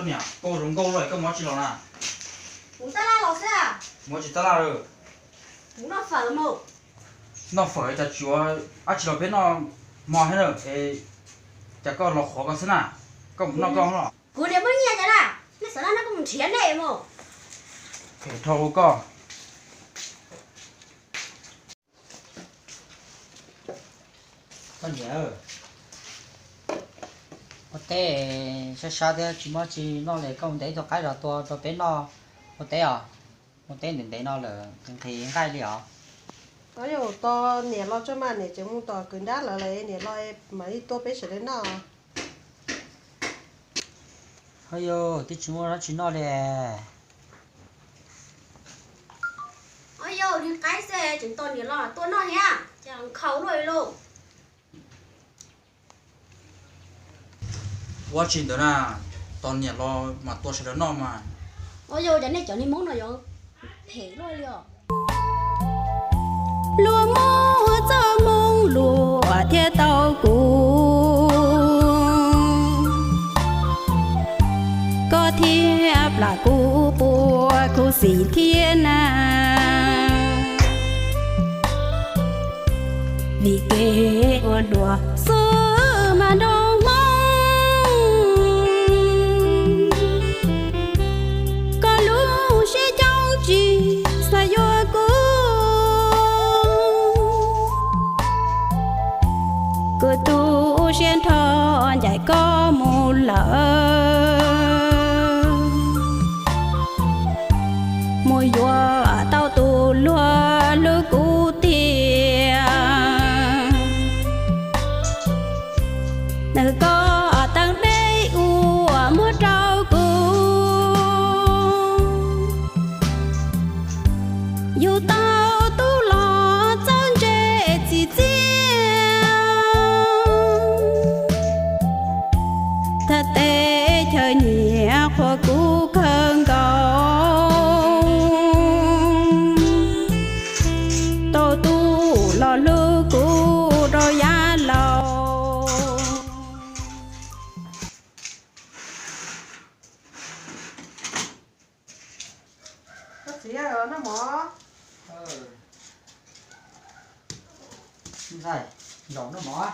Niam, koj zoo nkauj luaj koj mus dab tsi los na? Kuv tab laj los xwb. Mus dab tsi tab laj? Kuv noj fawm mus. Noj fawm cas tsis ua dab tsi los peb noj hmo thiab na. Cas koj los qhuav koj xwb na? Koj mus noj koj los. Kuv niam muaj nyiaj cas na, nej xav noj no koj mus nrhiav nej mus. Phem dhau koj. Koj niam, ua teb sab sab thiab tsis muaj tsi noj li, koj mus ntes ib tug qaib zog tua rau peb noj ua teb os. Ua teb ntev ntev no lawm nqhis nqhis nqaij li os. Yog tos niam los tso mas niam tseem mus tom kwv nrab lawv lawm, niam los mam li tua peb sawv daws noj. Ho yog twb tsis muaj dab tsi noj li. Ho yog li qaib xwb tseem tos niam los tua noj thiab, cas nkhaus luaj li lauj. Ua tsis ntawd na, tos niam los mas tua sawv daws noj mas. Ho yog cas nej cov niag Hmoob no yuav phem luaj li os. Luag muaj txoj hmoo luag thiaj tau kuv, koj thiaj plam kuv quas khuv xim thiab na. Vim kev ua luaj xwb mas nrog Hmoob, koj lub siab coob tsis xav yuav kuv. Kuv tu siab nrho ncaim koj mus lawm, mus yuav tau tus luag hlub kuv tiag. Nws koj teeb dej uas muab rau kuv, yug tau tub los txawj ntse txim txiaj. Thaj teb chaws nyiam qhuas kuv kawg nkaus, tau tub los hlub kuv rau yav laus. Koj txiv, los noj mov. Ntxhais, nraum noj mov.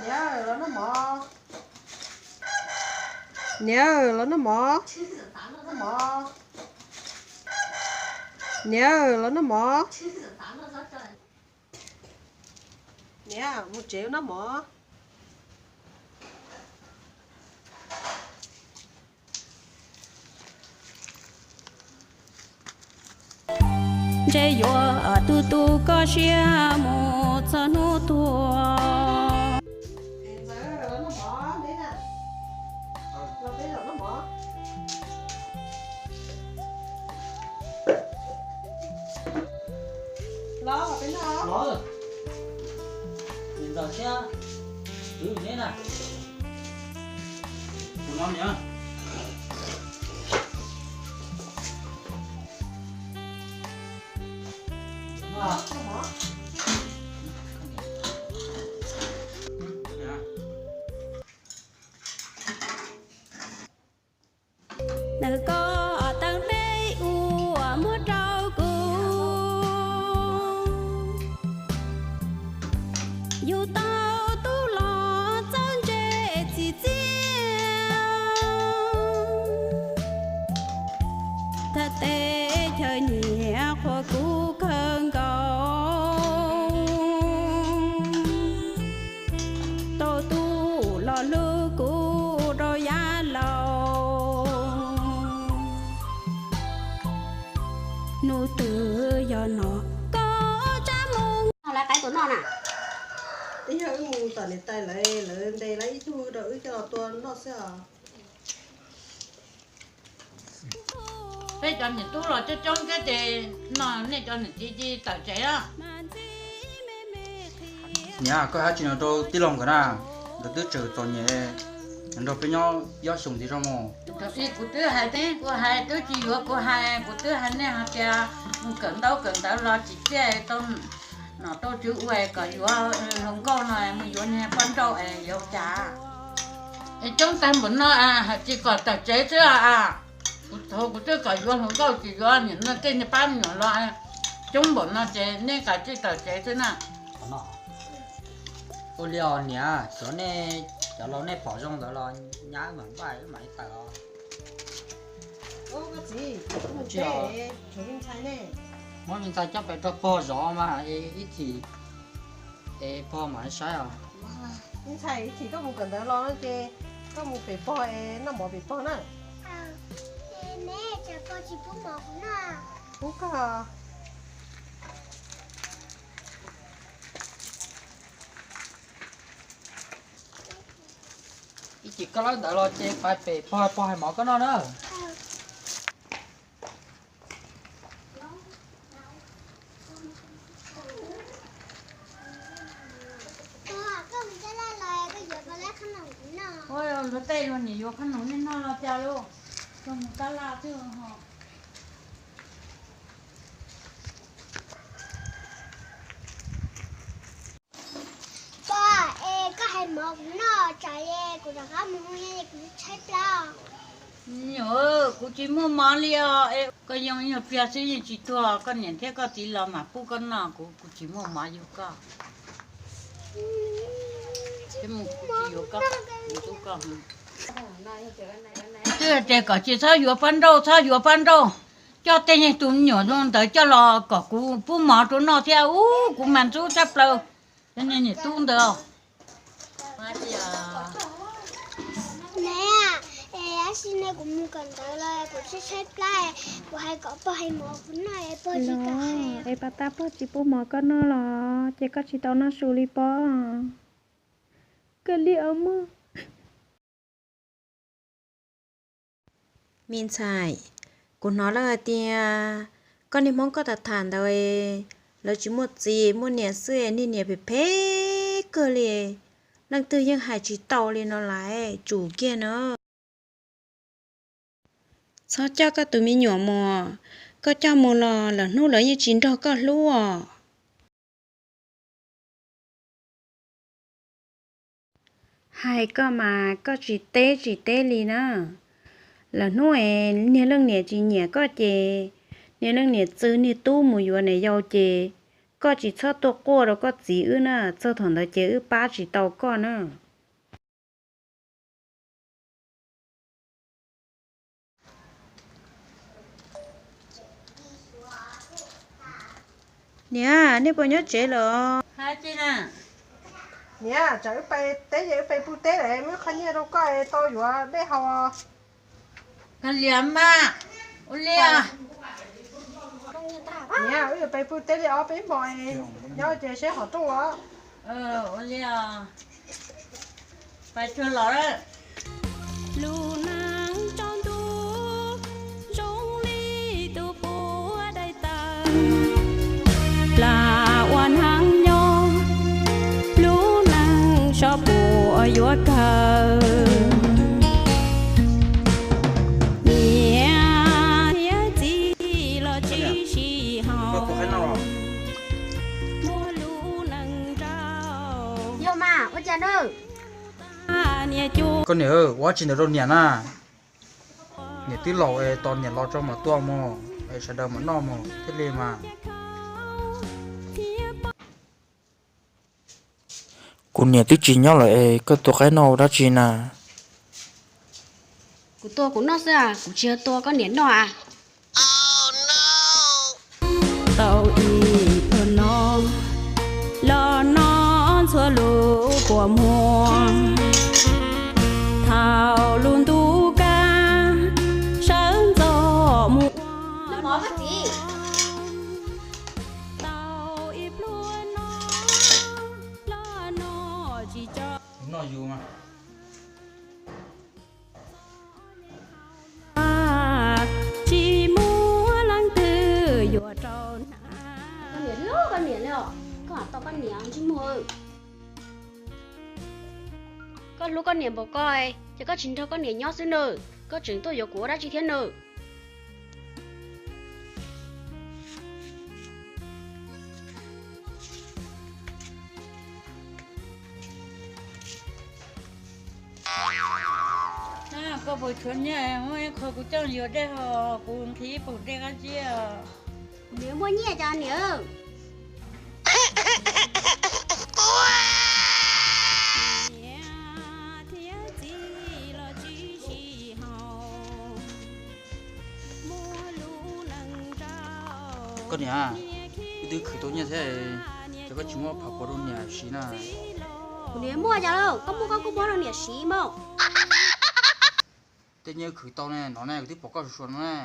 Niam, los noj mov. Niam, los noj mov. Noj mov. Niam, los noj mov. Niam, mus tsev noj mov. Ntshe yuav tu tu koj siab mus txog hnub tuag. Los, los, ntxawm thiab, kwv neb na. Kuv no niam. Nws koj teeb dej uas muab rau kuv, yug tau tub los txawj ntse txim txiaj. Thaj teb chaws nyiam qhuas kuv kawg nkaus, tau tub los hlub kuv rau yav laus. Hnub twg yog no koj tsab moo lawv qaib tua noj na. Ib yog wb mus tom niam tais lawv, lawv ntes lawv ib tug rau wb coj los tua noj xwb os. Peb cov niam tub los coob coob thiab ces no nej cov niam txiv cia li tawm tsev os. Niam, koj hais tsis no rau tij laug nkawd na, nkawd twb tseem txom nyem nrog peb nyob ib xyoos ntxiv zog mus. Kuv twb hais, kuv hais twb tsis yuav kuv hais, kuv twb hais nej hais tias mus kawm ntaub kawm ntawv los tsis txiaj tau nom tau tswv ua kom yuav hluas nkauj no mus yuav niag poj nrauj es yuav cas. Es coob tag npaum no hais tsis kom tawm tsev xwb a? Kuv thaum kuv twb kom yuav hluas nkauj tsis yuav, nim no tej niag pab me nyuam los coob npaum no ces nej kom tsis tawm tsev xwb na. Ua li os niam, cov nej, cov laus nej pom zoo ntawd los nyab mam npaj wb mam li tawm os. Muab me ntxhais coj pem rau pog zov mas ib chim es pog mam saib os. Me ntxhais, ib chim koj mus kawm ntawv los ces koj mus pem pog es noj mov pem pog na. Pub koj. Ib chim koj lawb ntawv los ces pais pem pog, pog hais mov koj noj na. Luag tej luag niam yuav qhob noom nej noj los cas lauj, koj mus tab laj twg ho. Pog, es koj hais mov kuv noj tsam es kuv rov qab mus es kuv tshaib plab. Nyuam, kuv tsis muaj mov li os, es koj yoo ib nyuag pliag xwb yeej tsis tuag, koj niam thiab koj txiv los mam pub koj noj, kuv, kuv tsis muaj mov yug koj. Thiab mus kuv tsis yuav koj, kuv ntxub koj. Twb hais tias kom tsis txhob yuav pab nrauj, txhob yuav pab nrauj, coj tej tus me nyuam ntawd coj los kom kuv pub mov rau noj thiab, ub, kuv mas ntxub tshaj plaws cov niag niam tub ntawd. Niam, es tab sis ne kuv mus kawm ntawv los kuv tshaib tshaib plab, kuv hais kom pog hais mov kuv noj es pog tsis kam hais. Es pas tab pog tsis pub mov koj noj los ces koj tsis tau noj su li pob. Kawg li os mog. Me ntxhais, kuv hnov lawv hais tias koj niag Hmoob koj tham tham ntawd, lawv tsis muaj txiv muaj niam xwb, niag niam phem phem kawg li, leej twg yeej hais tsis tau li no lais, tsum kiag na. Txhob coj koj tus me nyuam mus, koj coj mus los lawm hnub lawv yeej tsis nrog koj hlub os. Hais koj mas koj tsis teb tsis teb li na. Lawm hnub es niag leej niam tsis nyiam koj ces niag leej niam txwv niag tub mus yuav niam yau ces koj tsis txhob tuaj quaj rau koj txiv wb na, txog thaum ntawd ces wb pab tsis tau koj na. Niam, nej puas nyob tsev lawm? Niam, tsam wb pais teb ces wb pais pub teb lawm, muab qhov nyiaj rau koj es tau yuav dej haus. Koj liam mas, ua li. Niam, wb yuav pais pub teb li ob peb hmo, nyob ces seb hov rooj os. Ua li. Pais tsuag los. Lub neej tsaus ntuj zoo li tus puav daim tawv, plam ua neej nyob, lub neej so puas yuav kawg. Niam thiab txiv los tsis sib haum, muaj lub neej nraug. Yog mas, ua cas na? Koj niam, ua tsis ntawd rau niam na. Niam twb laus es tos niam los tso mam tuaj mus, es sawv daws mam noj mus thiaj li mas. Kuv niam twb tsis nyob lawm es koj tua qaib noj ua dab tsi na? Kuv tua kuv noj xwb, kuv tsis yog tua koj niam noj a. Tau ib pluag no los noj ntxhua lub kua muag, thaum lub ntuj kaj sawv ntxov mus ua. Tau ib pluag no los noj tsis tso. Noj yus mas. Tsis muaj leej twg yuav rau hnav. Koj niam hlub koj niam li os, koj tau koj niam ntsej muag. Koj hlub koj niam npaum ko, ces koj tsis nrog koj niam nyob xwb nawb, koj tseem tuaj yuav kuv ua dab tsi thiab nawb? Koj puas tshuav nyiaj muab ib qho kuv coj yuav dej ho kuv nqhis ib pum dej qab zib. Nws muaj nyiaj cas niam? Koj niam, wb twb khwv tau nyiaj thiab, cas koj tsis muab pham quav rau niam siv na? Kuv niam muaj cas lauj, koj muaj koj kuj muab rau niam siv mas. Tej nyiaj khwv tau ne, no ne, kuv twb pom koj suav suav no ne.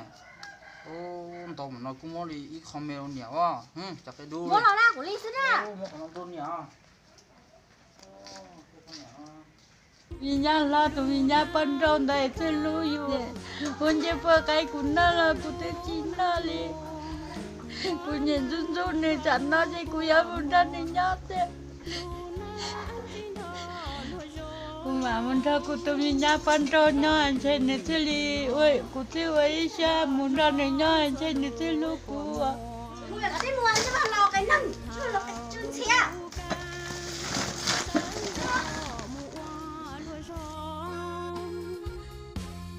Ntau mam no kuj muab li ib qho me rau niam os. Cov qe dub muab los na, kuv li xwb na. Muab qhov no rau niam. Me nyab hlob, tus me nyab poj nrauj ntawd txawj hlub yus. Ua ncej puaj qaib kuv noj los kuv twb tsis noj li. Kuv nyiam ntxub ntxub nws, tsam no ces kuv yuav mus nrog nws nyob xwb. Kuv mam mus nrog kuv tus me nyab poj nrauj nyob ntshe nws thiaj li, kuv thiaj ua ib siab mus nrog nws nyob ntshe nws thiaj hlub kuv.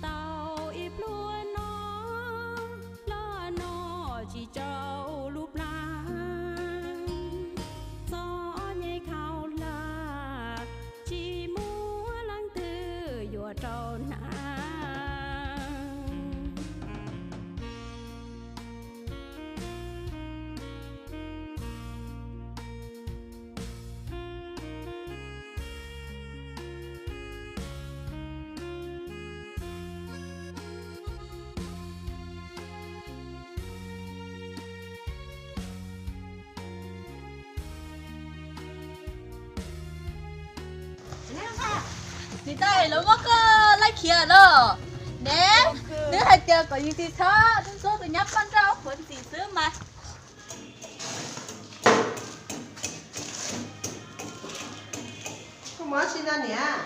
Tau ib pluag no, los no tsis tsaus lub plab, txom nyem khaus hlab, tsis muaj leej twg yuav rau hnav. Txiv tais, lawv muab koj laij khiav los ne. Neb hais tias kom yus tsis txhob ntxub tus nyab poj nrauj qhuav ntxim xwb mas. Koj mus dab tsi na niam?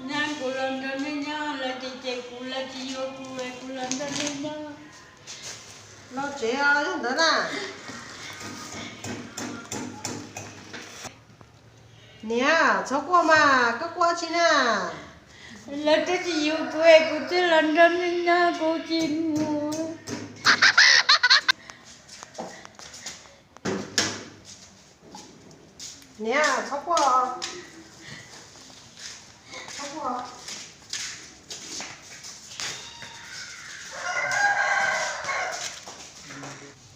Nyab, kuv los nrog nej nyob, lawv cem cem kuv, lawv tsis yuav kuv, kuv los nrog nej nyob. Los tsev os, yog ntawd na. Niam, txhob quaj mas, koj quaj dab tsi na? Lawv twb tsis yuav kuv es kuv thiaj los nrog nej nyob, kuv tsis mus. Niam, txhob quaj.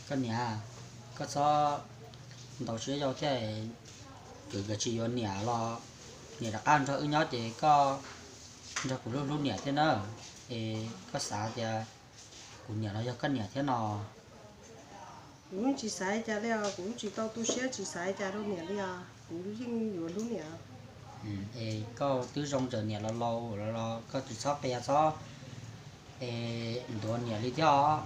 Koj niam, koj txhob ntaus siab yau thiab, kuv tsis yuav niam los niam rov qab nrog wb nyob ces koj nrog kuv hlub hlub niam thiab na. Es koj xav tias kuv niam los yog koj niam thiab no? Kuv yeej tsis xav li cas li os, kuv tsis tau tu siab tsis xav li cas rau niam li os, kuv yeej yuav hlub niam. Es koj twb zoo ntsawm niam los laus los koj tsis txhob qia txhob es ntuav niam li thiab os.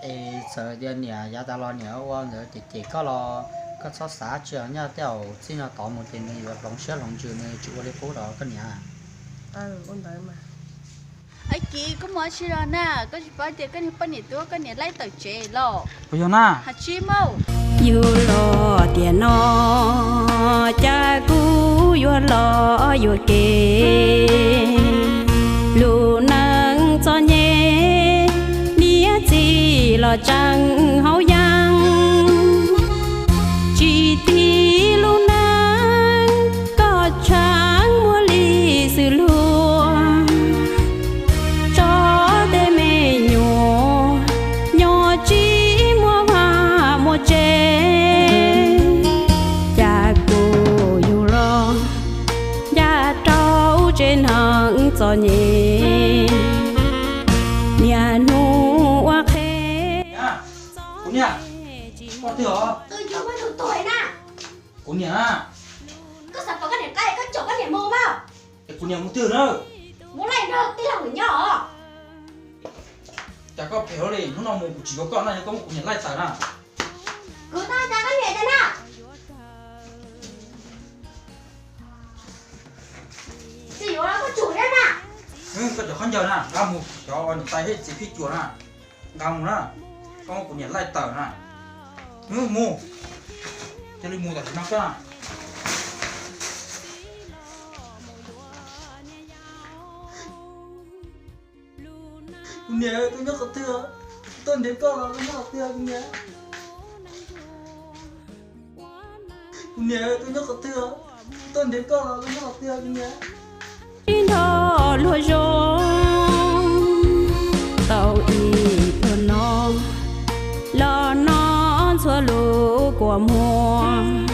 Es txawm tias niam yav tas los niam ua ntawd cem cem koj los koj txhob xav tsi os, nyob tej zaum txij no tod mus ces nws yuav hloov siab hloov ntsws, nws tsis ua li qub rau koj niam. Ab Kiv, koj mus dab tsi los na? Koj tsis paub tias koj niag poj niam twb muab koj niam laij tawm tsev los? Puas yog na? Hais tsis mus. Yus los tiam no cas kuv yuav los yuam kev, lub neej txom nyem niam txiv los tseem haus yeeb, tsis tiv lub neej koj tshav muag li xwb luag. Tso tej me nyuam nyob tsis muaj vaj muaj tsev, cas kuv yug los ncaj rau tsev neeg txom nyem, niaj hnub ua qhev. Kuv niam, koj twg os? Kuv niam na. Koj xav pom koj niam qaij, koj caum koj niam mus mas. Es kuv niam mus twg na? Mus laij nrog tij laug nws nyob os. Cas koj phem ua luaj li, hnub no mus kuv tsis yuav koj na, yog koj muab kuv niam laij tawm na. Kuv tau cas koj niam tias na. Tsis yuav los koj tsum thiab na. Koj cov khaub ncaws na, nqa mus cov niam tais thiab txiv phij cuam na. Nqa mus na, koj muab kuv niam laij tawm na. Mus, cia li mus tam sim no koj na. Kuv niam, tus nyob qhov twg? Tuaj nrhiav koj los tus nyob qhov twg kuv niam? Kuv niam, tus nyob qhov twg? Tuaj nrhiav koj los tus nyob qhov twg kuv niam? Ib nrog luag zoo tau ib pluag no, los no ntxhua lus kua muag.